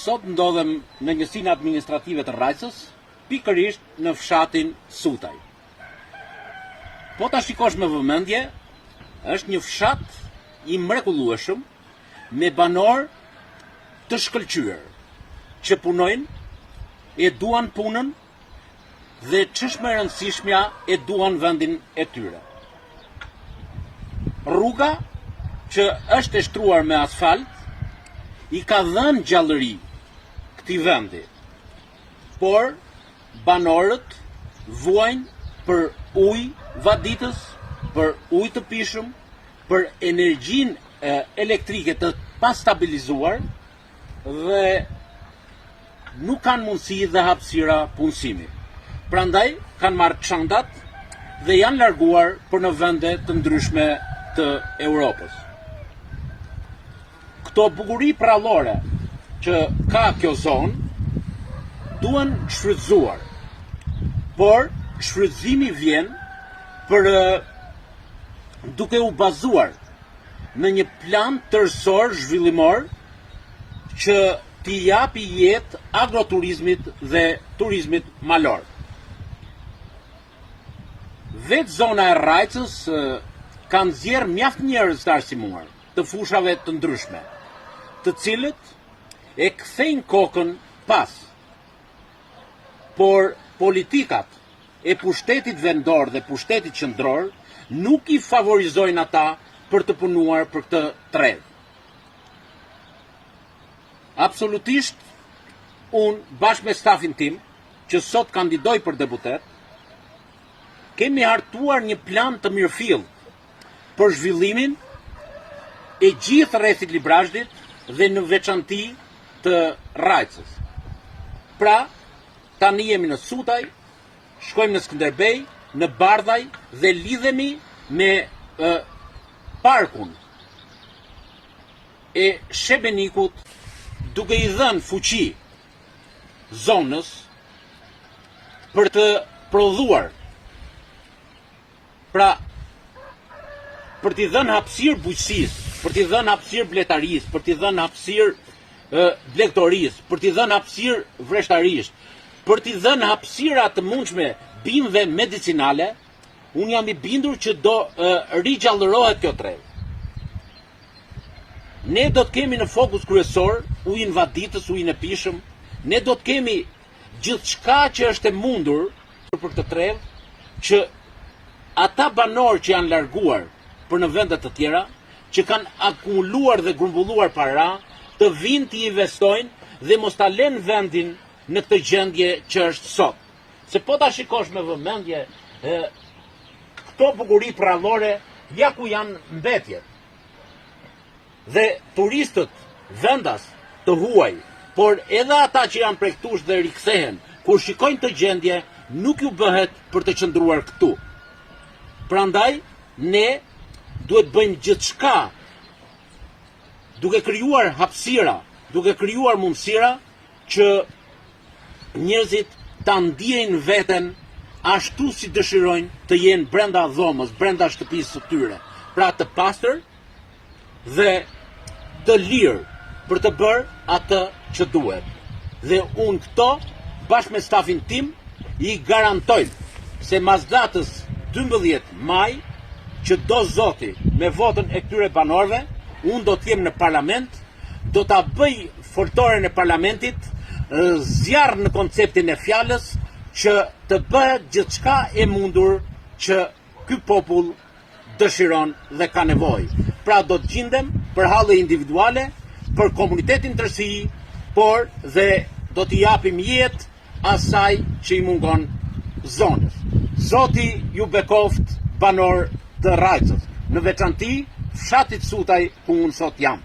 Sot ndodhem në njësinë administrative të Rrajcës, pikërisht në fshatin Sutaj. Po ta shikosh me vëmendje, është një fshat i mrekullueshëm me banorë të shkëlqyer që punojnë, e duan punën dhe ç'është më e rëndësishmja e duan vendin e tyre. Rruga që është e shtruar me asfalt i ka dhënë gjallëri këtij vendi. Por banorët vuajnë për ujë vaditës, për ujë të pijshëm, për energjinë elektrike të pastabilizuar dhe nuk kanë mundësi dhe hapësira punësimi. Prandaj kanë marrë çantat dhe janë larguar për në vende të ndryshme të Europës. Këto bukuri përrallore që ka kjo zonë duhen shfrytëzuar. Por shfrytëzimi vjen për duke u bazuar në një plan tërësor zhvillimor që t'i japi jetë agroturizmit dhe turizmit malor. Vetë zona e Rrajcës ka nxjerrë mjaft njerëz të arsimuar, të fushave të ndryshme, të cilët e kthejnë kokën pas. Por politikat e pushtetit vendor dhe pushtetit qendror nuk i favorizojnë ata për të punuar për këtë trevë. Absolutisht, unë bashkë me stafin tim, që sot kandidoj për deputet, kemi hartuar një plan të mirëfilltë për zhvillimin e gjithë rrethit Librazhdit dhe në veçanti të Rrajcës. Pra, tani jemi në Sutaj, shkojmë në Skënderbej, në Bardhaj dhe lidhemi me e, parkun e Shebenikut duke i dhënë fuqi zonës për të prodhuar Pra, për t'i dhënë hapësirë bujqësisë, për t'i dhënë hapësirë bletarisë, për t'i dhënë hapësirë blegtorisë, për t'i dhënë hapësirë vreshtarisë, për t'i dhënë hapësira të mundshme bimëve medicinale, unë jam i bindur që do rigjallërohet kjo trevë. Ne do të kemi në fokus kryesor ujin vaditës, ujin e pijshëm, ne do të kemi gjithçka që është e mundur për këtë trevë që ata banorë që janë larguar për në vende të tjera, që kanë akumuluar dhe grumbulluar para, të vijnë t'i investojnë dhe mos ta lënë vendin në këtë gjendje që është sot. Se po ta shikosh me vëmendje, këto bukuri përrallore, ja ku janë mbetjet. Dhe turistët vendas të huaj, por edhe ata që janë prej këtush dhe rikthehen, kur shikojnë këtë gjendje, nuk ju bëhet për të qëndruar këtu. Prandaj ne duhet bëjmë gjithçka duke krijuar hapësira, duke krijuar mundësira që njerëzit ta ndiejnë veten ashtu si dëshirojnë të jenë brenda dhomës, brenda shtëpisë së tyre. Pra të pastër, dhe të lirë për të bërë atë që duhet. Dhe unë këto, bashkë me stafin tim, i garantoj se mas datës 12 maj, që do zoti me votën e këtyre banorëve, unë do të jem në parlament, do ta bëj foltoren e parlamentit zjarr në konceptin e fjalës që të bëhet gjithçka e mundur që ky popull dëshiron dhe ka nevojë. Pra do të gjindem për halle individuale, për komunitetin tërësi, por dhe do t'i japim jetë asaj që i mungon zonës. Zoti ju bekoftë banorë të Rrajcës, në veçanti fshatit Sutaj ku unë sot jam.